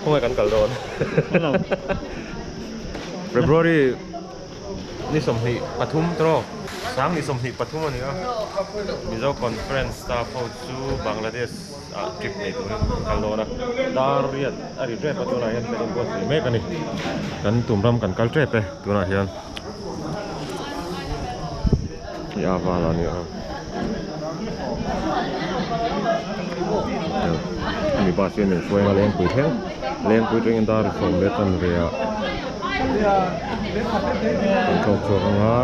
Khawngaih kan kal dawn. February ni 23 tawh sang ni 23 a ni a. Mizo Conference staff ho chu Bangladesh ah trip nei turin an kal dawn a. Dar riat a ri tep a tunah hian kan inbuatsaih mek a ni. Kan tum ram kan kal tep e tunah hian. Hei a val a nia. Hemi bus hian min hruai anga lengpui thleng lengpui atangin dar 10 leh chanve ah kan thlawk chhuak anga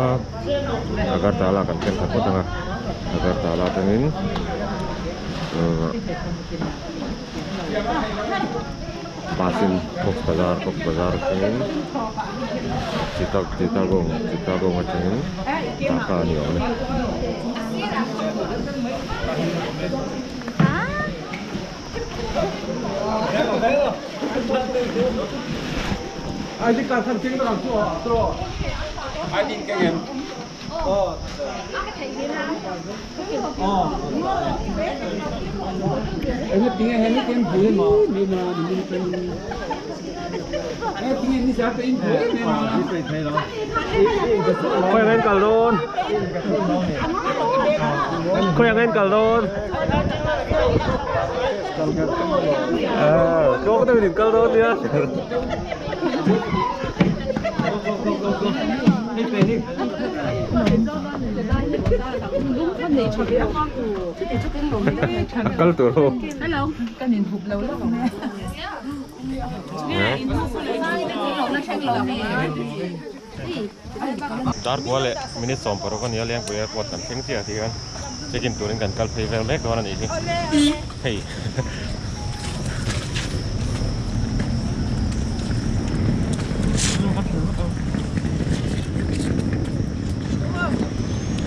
Agartala kan thleng thla phawt anga Agartala atangin Bus in Cox Bazar Cox Bazar atangin Chittagong Chittagong atangin Dhaka a ni awm e. Khawiah nge an kal dawn? Khawiah nge an kal dawn? Tawk deuhin in kal dawn nia. A kal tur ho. Dar kua leh minute 16 a nia Lengpui airport kan thleng chiah tih hian check in turin kan kal phei vel mek dawn a nih hi hei.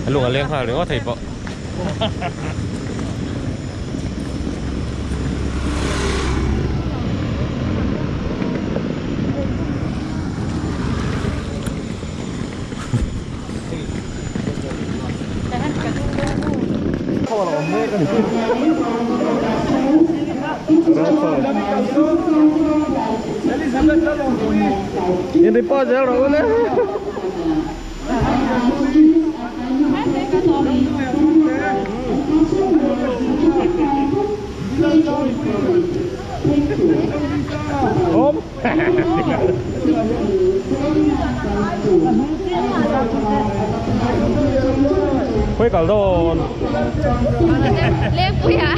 A lung a leng nghal ringawt thei pawh. In report zel rawh u le. Awm. Khawi kal dawn. Lengpui ah.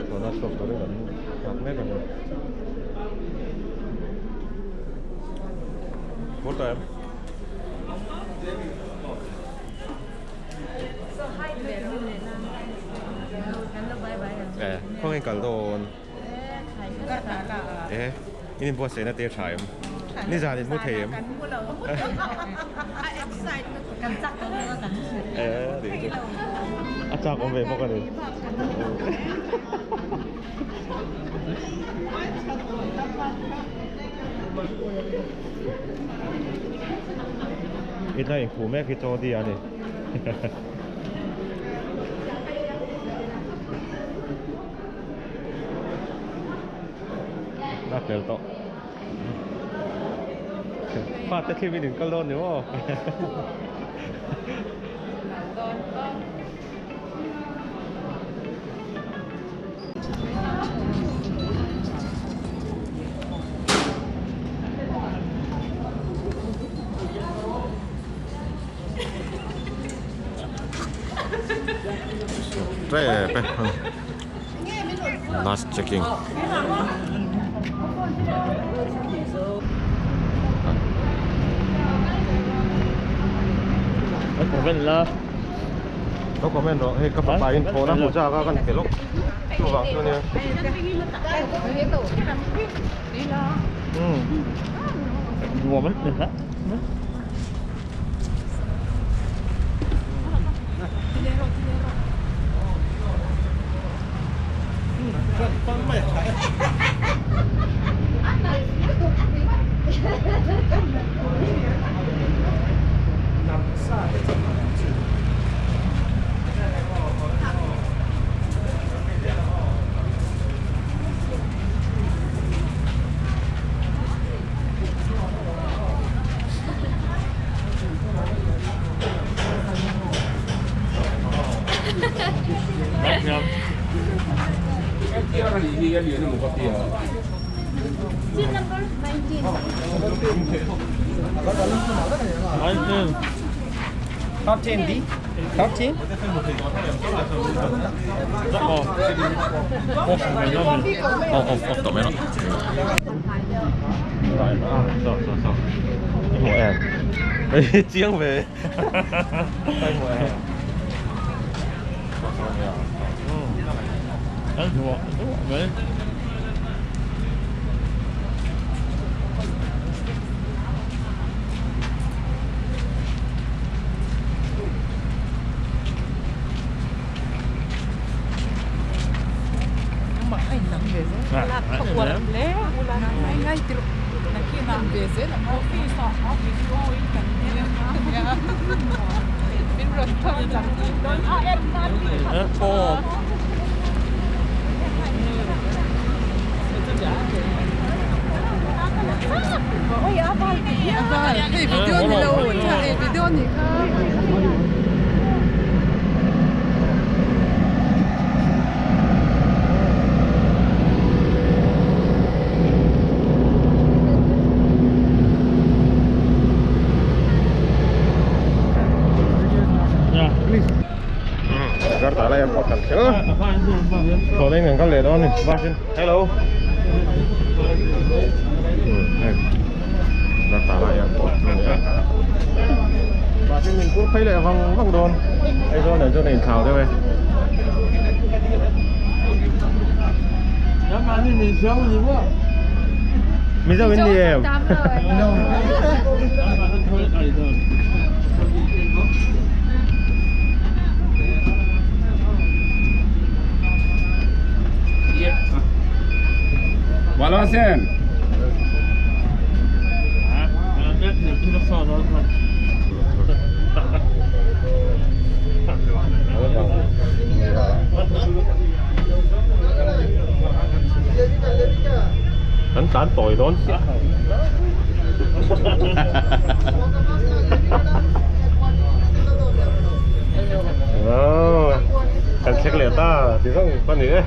Tuna chhuak turin kan nghak mek a ni. Full time. Eh, khawngaih kal dawn. Eh, in inbuatsaihna te a tha em? Nizan in hmu thei em? Eh, tih chu a chak awm ve bawk a ni. Hetlai inkhuh mek hi Chawdi a ni. A fel tawh. Fate thlim in inkal dawn ni maw? Trep e last checking Comment la. Lo comment rawh hei ka fapa in phone a hmu chak a kan pe lawk chuvang chu ania. Chiang ve. Hello. ভালো আছেন? Hắn tán tỏi đón. Wow, kan check leh ta, ti zawng pa ni e.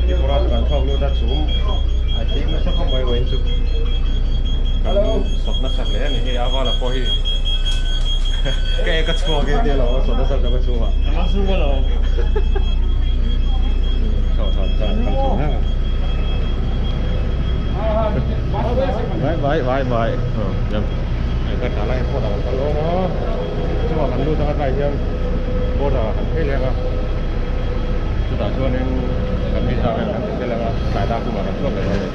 Tripura chu kan chhuak lut a chum a thim nasa khawp mai vawiin chu kan sawt nasa hle a ni hei a vala pawh hi ka ek a chhuak e tia lo a sawt nasa zawk a chhungah Bye bye bye bye ka tah lai pawh kan kal awm a chungah kan lut anga tlai hian border ah kan phei leh anga chutah chuanin kan visa vel kan ti fel anga tlai dak tumah kan chhuak leh dawn a ni.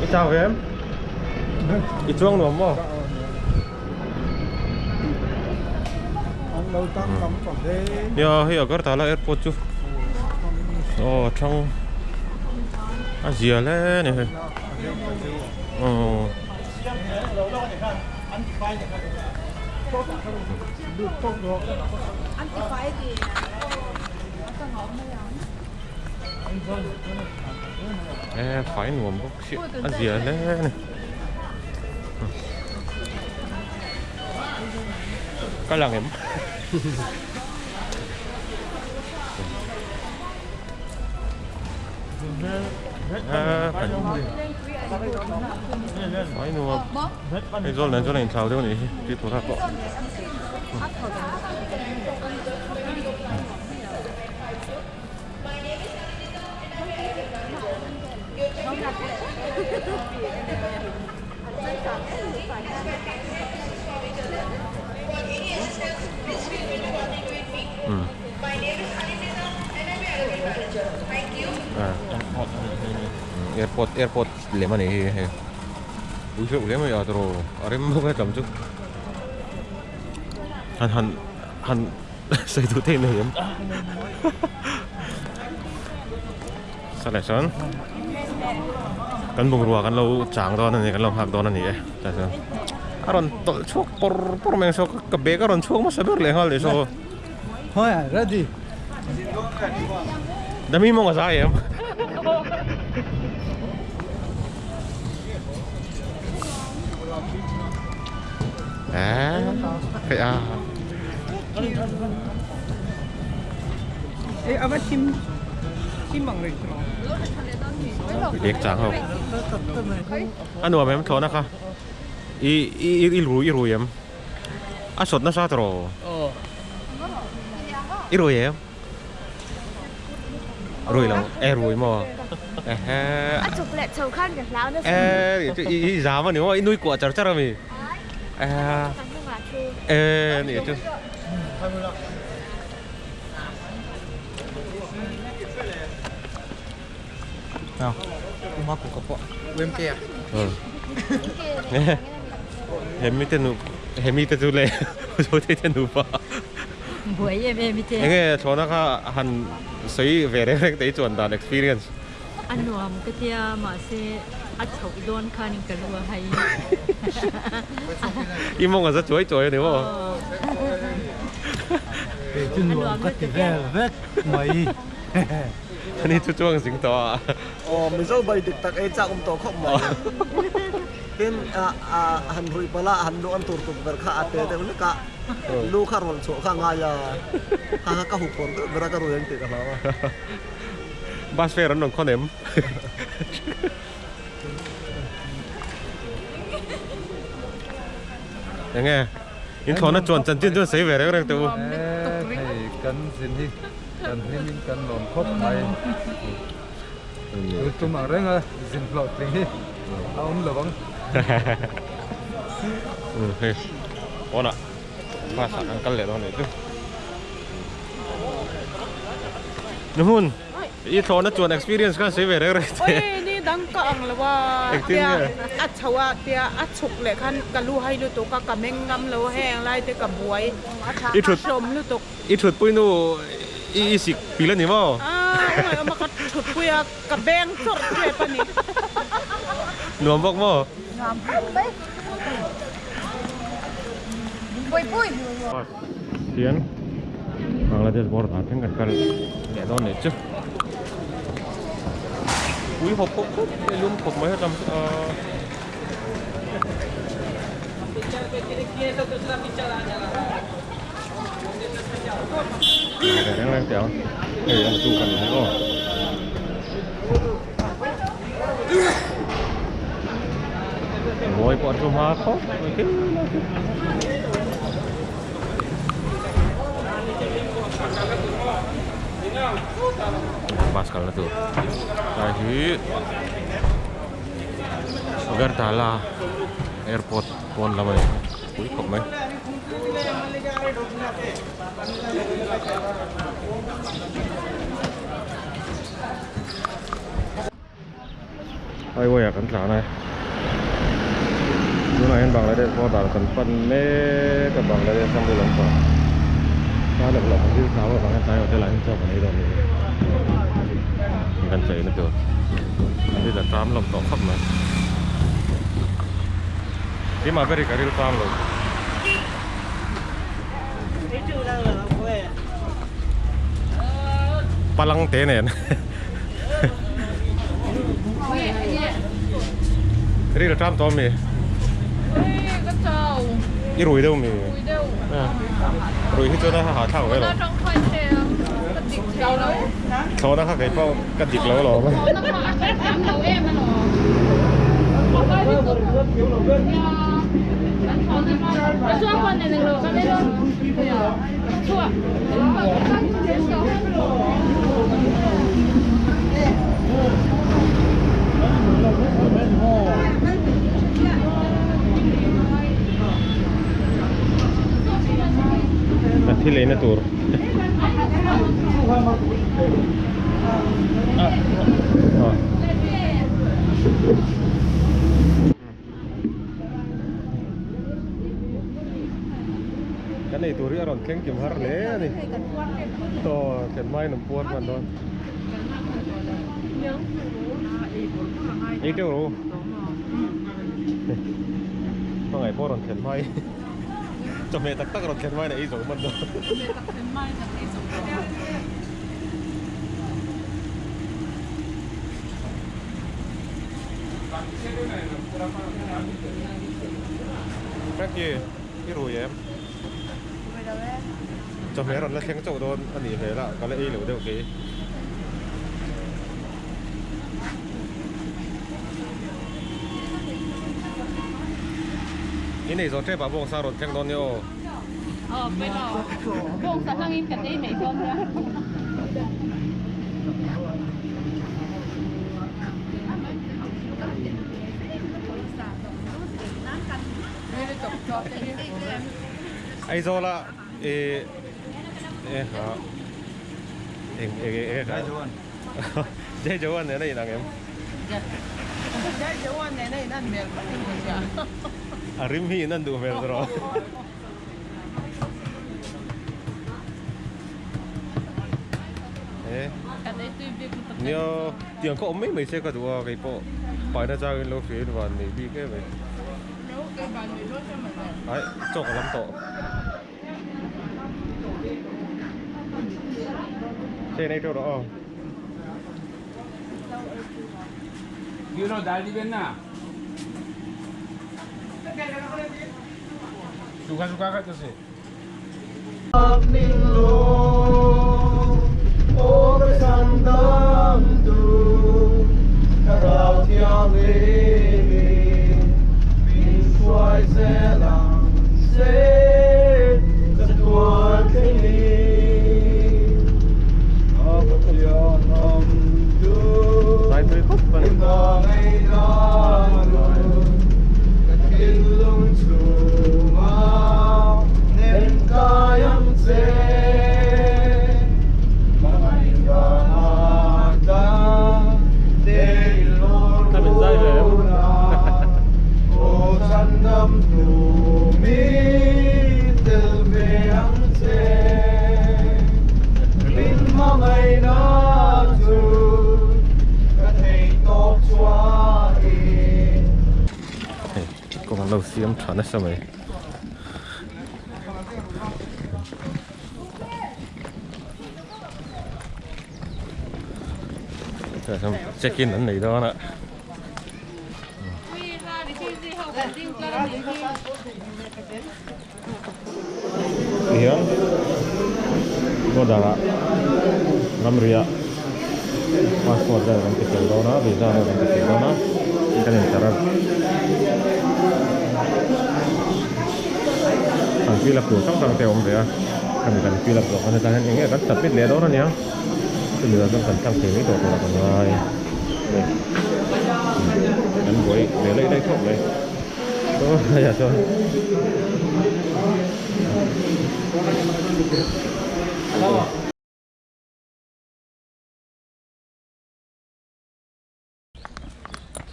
I chau ve em? I chuang nuam maw? Ya hei Agartala airport chu aw thang a zia hle a ni hei aw e fai nuam bawk si a zia hle a ni. Ka lang em? Mai nuam. Hei zawl nen chuan a inthlau deuh a nih hi Tripura pawh. Airport airport lem a nih hi hei pui hreuh hle mai a tawrh a rem bawk a hetlam chu han han han sawi duh theih nei em saw leh chuan kan bungrua kan lo chang dawn a ni kan lo nghak dawn a ni e tah chuan a rawn tawlh chhuak pawr pawr mai ang saw ka bag a rawn chhuak hmasa ber leh nghal leh saw. Ready. Dami mawng a zai em? Eh, hei a. Eh, ava thim thim ang reng tawh. Ek chang ho. A nuam em thlawhna kha. I i i rui i rui em? A sawt nasa tawh. I rui em? Rui lo, e rui maw? Ehe. A chuk leh chho khan ka hlau nasa. E, chu i i zam a ni maw? I nui kuah char char a mi? E. Ka hnungah thu. E, ni chu. Uma ku ka pawh UMK a. Hemi te nu hemi te chu le Zote te nupa. Buai em em i te. Enge thlawhna kha han sawi ve reng reng te i chuan dan experience. A nuam ka tia mahse a chhoh dawn khanin ka lu a hai. I mawng a za chuai chuai a ni maw? Kei chu nuam ka ti vel vek mai. Ani chu chuang zing tawh a. Aw Mizo bai dik tak ei chak awm tawh khawp mai. Tin han ruih palh a han luh an tur tuk ber kha a te deuh hlek a, lu kha rawn chhuah kha a ngai a, ha ha ka hup hawn deuh ber a ka rui ang tih ka hlau a. Bus fare an rawn khawn em? Enge in thlawhna chuan chanchin chuan sawi ve reng reng teh u. Hei kan zin hi kan hlim in kan lawm khawp mai. Tun tum ang reng a zin hlawhtling hi a awm lo ang. Hei pawnah bus ah kan kal leh dawn anih chu. Nuhun i thlawhna chuan experience khan sawi ve reng reng teh. Oi ni dang ka ang lo a tia a chho a tia a chhuk leh khan ka lu hai lutuk a ka meng ngam lo a heng lai te ka buai I thut hlawm lutuk. I thutpui nu i i sik pil a ni maw? Aaa ungaih awm a ka thutpui a ka beng chawrh tep a ni. Nuam bawk maw? Nuam khawp mai. Pui pui. Bus hian Bangladesh border ah thleng kan kal leh dawn leh chu. Pui hawp hawp khawp mai lum khawp mai hetam chu aaa. Reng reng teh ang hei a tu kan ni aw. Mawi pawh a thu hma khawp mai khi lai khi. Bus kalna tur lai hi Agartala airport pawn lam a ni pui khawp mai. Highway ah kan tlan a tunah hian Bangladesh border kan pan mek a Bangladesh ram ri lampang tlai loh loh kan thil tlau avang hian tlai hotel ah hian chaw kan ei dawn a ni kan chei na tur thil a tam lawm tawh khawp mai keimah ber hi ka ril tam lo. Palang te nen Ril a tam tawh ami? I rui deuh mi? Rui hi chuan a hahthlak ve lo. Thlawhna kha kei pawh ka dik lo alawm. Kan eitur hi a rawn thleng kim har hle a ni. Tawh thlen hmain an puar hman dawn. Ei teuh rawh u. Hmangaih pawh rawn thlen hmai. Chawhmeh tak tak rawn thlen hmain a ei zo hman dawn. Frankie, i rui em? Rui lo e. Chawhmeh rawn la thleng chauh dawn a nih hmel a, ka la ei lo deuh kei. In ei zawh tep ah bawngsa rawn thleng dawn nia aw. Aw pawi lo. Bawngsa hlangin kan ei mai dawn nia. Aizawl a e e ha eng eng eng eng Jai Jawan nen a inang em? Jai Jawan nen a inan hmel khawp in ka hria. A rim hi inan duh hmel zawrh. Nia tiang kha awm mai mai se ka duh a kei pawh paina changin lo hria in van nei bik em mai. Ai chaw ka lam tawh. Hei nei teuh rawh aw. Kawng an lo siam tha nasa mai. Check in an nei dawn a. Tihian border ah ramri ah passport vel kan ti fel dawn a visa vel kan ti fel dawn a kan intar a kan fill up tur hrang hrang te a awm ve a khami kan fill up zawh khan hetah hian eng nge kan submit leh dawn a nia chumi ah chuan kan tlang thei mai tawh tur a ka ngai a ni kan buai ve laih laih khawp mai.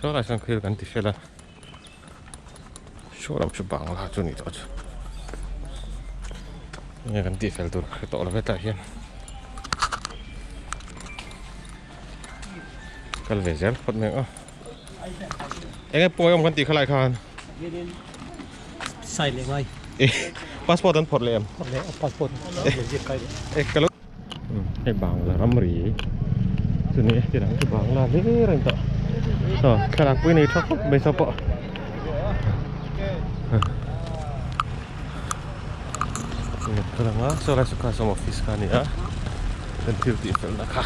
Saw lai sawn thil kan ti fel a saw lam chu bangla chu ni tawh chu enge kan tih fel tur ka hre tawh lo hetah hian kal ve zel phawt mai ang a. Enge pawi awm kan tih kha lai khan. Sai leh ngai. Passport an phawrh leh em? Phawrh leh passport zir kai leh. E ka lo. Hei Bangla ramri chu ni e tirang chu Bangla hlir a ni tawh. Saw thlalak pui nei tha khawp mai saw pawh. Ka lang a saw lai saw kha sawm office kha a ni a kan thil tih felna kha.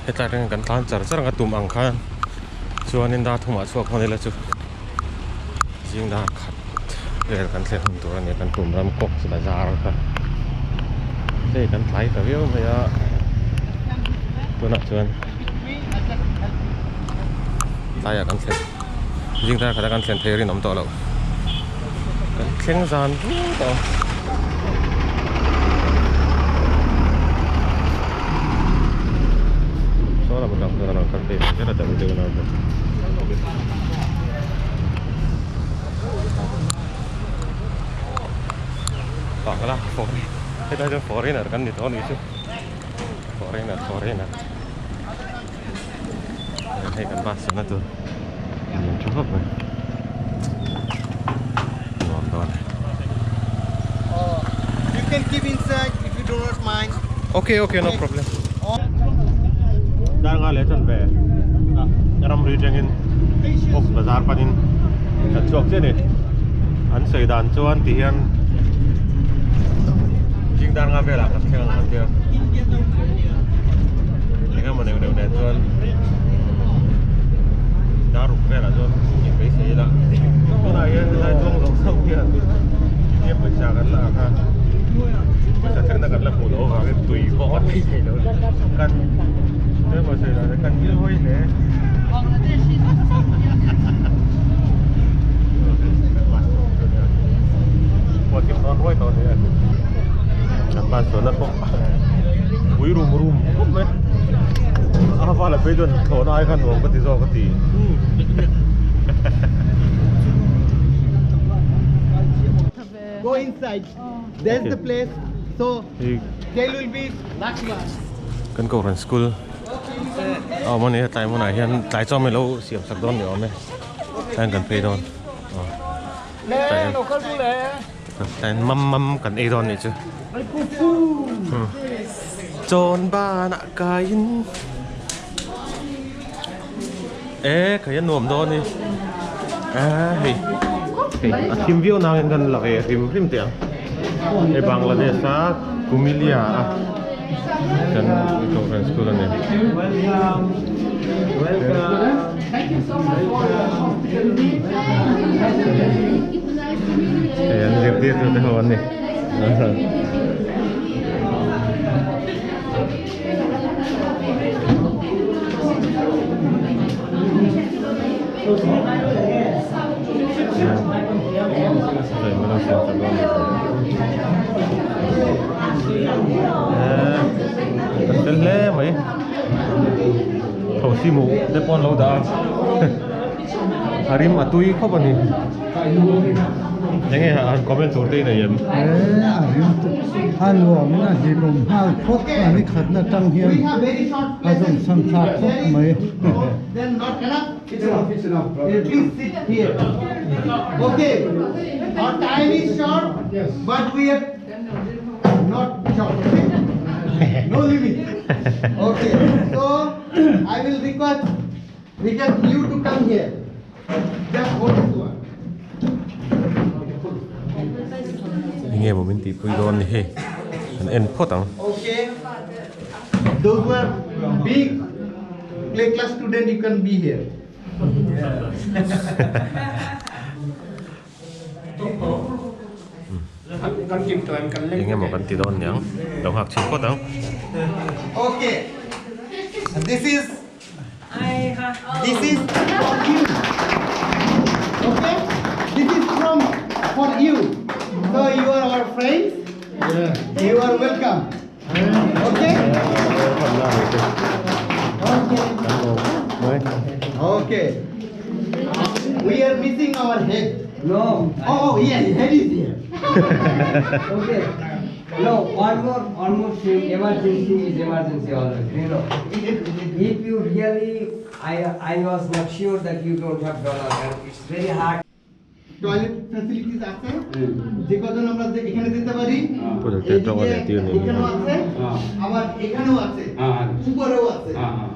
Hetlai atangin kan tlan char char ang a tum ang khan chuanin dar thumah chhuak hawn ila chu zing dar khat vel kan thlen hun tur a ni a kan tum ram kawk chu bazar kha hei kan tlai ta viau mai a tunah chuan tlaiah kan thlen zing dar khat a kan thlen thei rinawm tawh loh kan thleng zan viau tawh ang. Foreign hetlai chuan foreigner kan ni tawh a nih chu foreigner foreigner hei kan bus chuanna tur lian tha khawp mai nuam dawn e. You can keep inside if you do not mind. Okay okay no problem. Dar nga leh chuan ve ramri atangin Cox Bazar panin kan chhuak chiah a ni. An sawi dan chuan ti hian zing dar nga velah kan thleng ang an tia. Eng emaw neuh neuh nen chuan dar ruk velah chuan inbeisei ila. Tunah hian helai chuang zawng zawng hian India pawisa kan la ang a, pawisa thlengna kan la hmuh loh avangin tui pawh kan ei thei lo a ni. Kan emaw sawi dan kan ngil hawi hle. Pawh thim dawn ruai tawh a ni e. Kan bus chuanna pawh pui rum rum khawp mai. A vala phei chuan thlawhna ai khan nuam ka ti zawk a ti. Go inside. There's the place. So there will be last one. Kan Kohhran school a awm a ni a tlai hmunah hian tlai chuan min lo siam sak dawn ni awm e tlaiin kan phei dawn tlaiin mam mam kan ei dawn nih chu chawn banah kaiin E kei a nuam dawn i e hei hei a thim viau nangin kan la ve hrim hrim teh ang hei Bangladesh a Kumilia a kan Kohhran school a ni. Hei an zirtirtu te ho an ni. Kan fel hle mai thosi mu te pawh an lo dah a a rim a tui khawp a ni enge han comment tur te i nei em? E a rim a nuam in a hlimawm nghal phawt a ni khatna tang hian a zawng chhang thlak khawp mai. Enge maw min tihpui dawn ni hei kan en phawt ang. Those who are big play class student you can be here. Enge maw kan ti dawn niang lo nghak chhin phawt ang. Okay. This is This is for you. Okay? This is from for you. So you are our friends. Yeah. You are welcome. Okay? Okay. Okay. We are missing our head. No. Oh, oh yes, head is here. Okay. No, one more, one more thing. Emergency is emergency always. You know. If you really, I, I was not sure that you don't have dollar, and it's very hard. Toilet facilities আছে যে কজন আমরা এখানে যেতে পারি এখানেও আছে আবার এখানেও আছে উপরেও আছে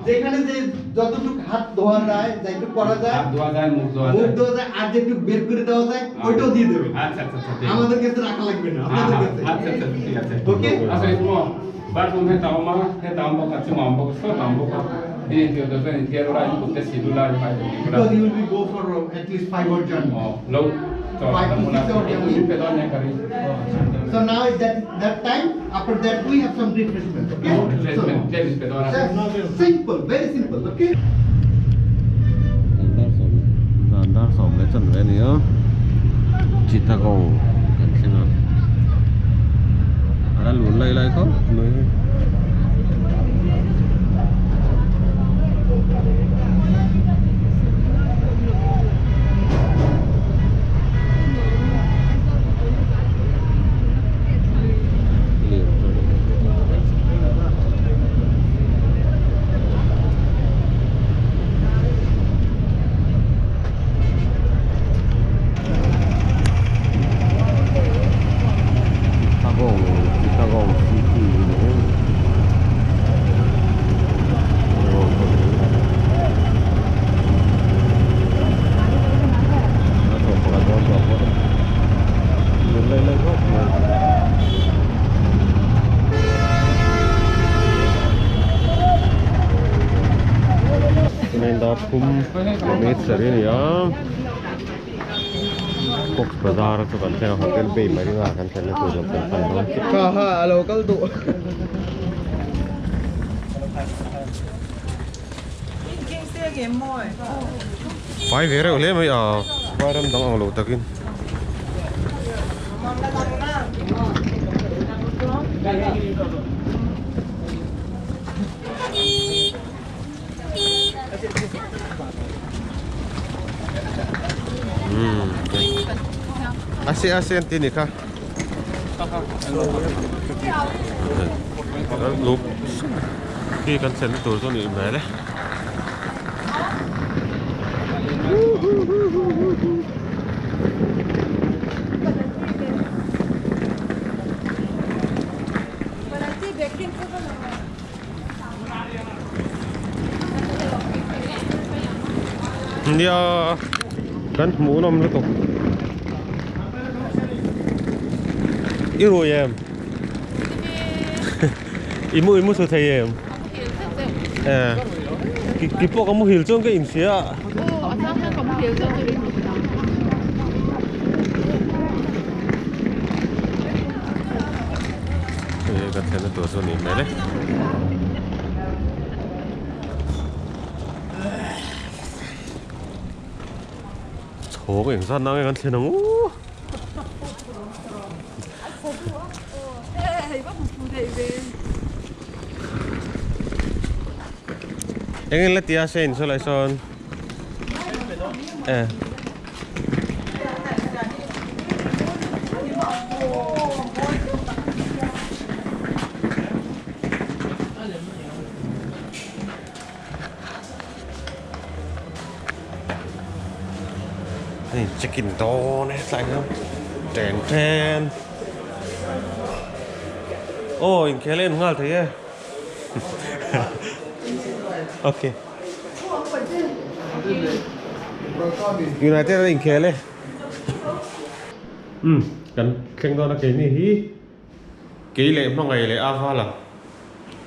যেখানে যে যতটুকু হাত ধোয়া যায় যেটুকু করা যায় হাত ধোয়া যায় মুখ ধোয়া মুখ ধোয়া যায় আর যেটুকু বের করে দেওয়া যায় ওইটাও দিয়ে দেবে আচ্ছা আচ্ছা আচ্ছা আমাদের কাছে রাখা লাগবে না আপনাদের কাছে আচ্ছা আচ্ছা ঠিক আছে ওকে আচ্ছা 이거 bathroom he tauma he tauma ka chuma ambo so tauma ka ni ti do ni ti ro ra ni te sidu la pa ni because you will be go for at least 5 hour journey oh low 5 to 6 hour journey So now at that that time after that we have some refreshment okay refreshment so, simple very simple okay Zan dar sawm leh chanve a ni a Chittagong kan thleng a a la lun lai lai khawp mai hei. hian dar thum leh minute sarih a ni a Cox Bazar chu kan thleng a hotel Bay Marina kan thlenna tur lam kan pan dawn chiah. Ha ha a lo kal duh. Fai ve reuh hle mai a vai ram dang ang lo takin. A se a se an ti ni kha. Khi kan thlenna tur chu a nih hmel e. Nia kan hmuh nawm lutuk i rui em i mu i mu thu thei em eh ki pawh ka muhil chuan ka inhria a hei kan thlenna tur chu a nih hmel e. Chhawng engzat na nge kan thlen ang u. Engin la tia se in saw lai sawn. Eh. Hei check in dawn e tlai hian ten ten aw inkhel en nghal thei e okay United an inkhel e um kan thleng dawn a keini hi Kei leh hmangaih leh a val a,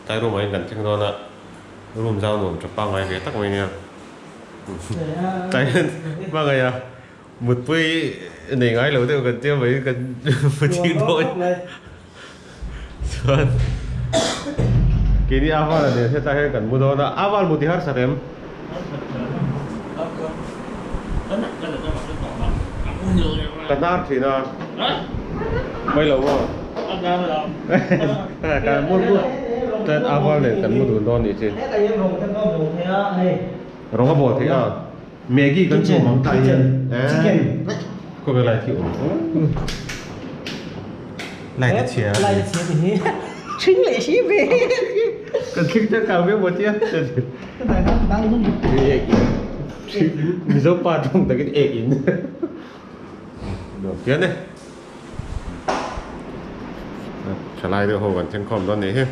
tlai room ah hian kan thleng dawn a, room zau nuam tha pangngai ve tak mai nia. Tlai hian hmangaih a mutpui nei ngai lo deuh kan tia mai kan muthi dawn chuan keini a val a nen hetlai hian kan mu dawn a, a val mut i harsa rem. Ka hnar thin a. Mai lo maw? Kan mu mu chuan a val nen kan mu dun dawn nih chu. Rawng a bawl theih a. Maggi kan chhum ang tah hian. Chicken. Khawvel lai thi awm. Light a chhia. Light a chhia ti hi. Thing leh si ve. Kan thing te kang ve maw tia. Ek in. Mizo pa tawng takin ek in. Nuam phian e. Thalai deuh ho kan thleng khawm dawn nih hi.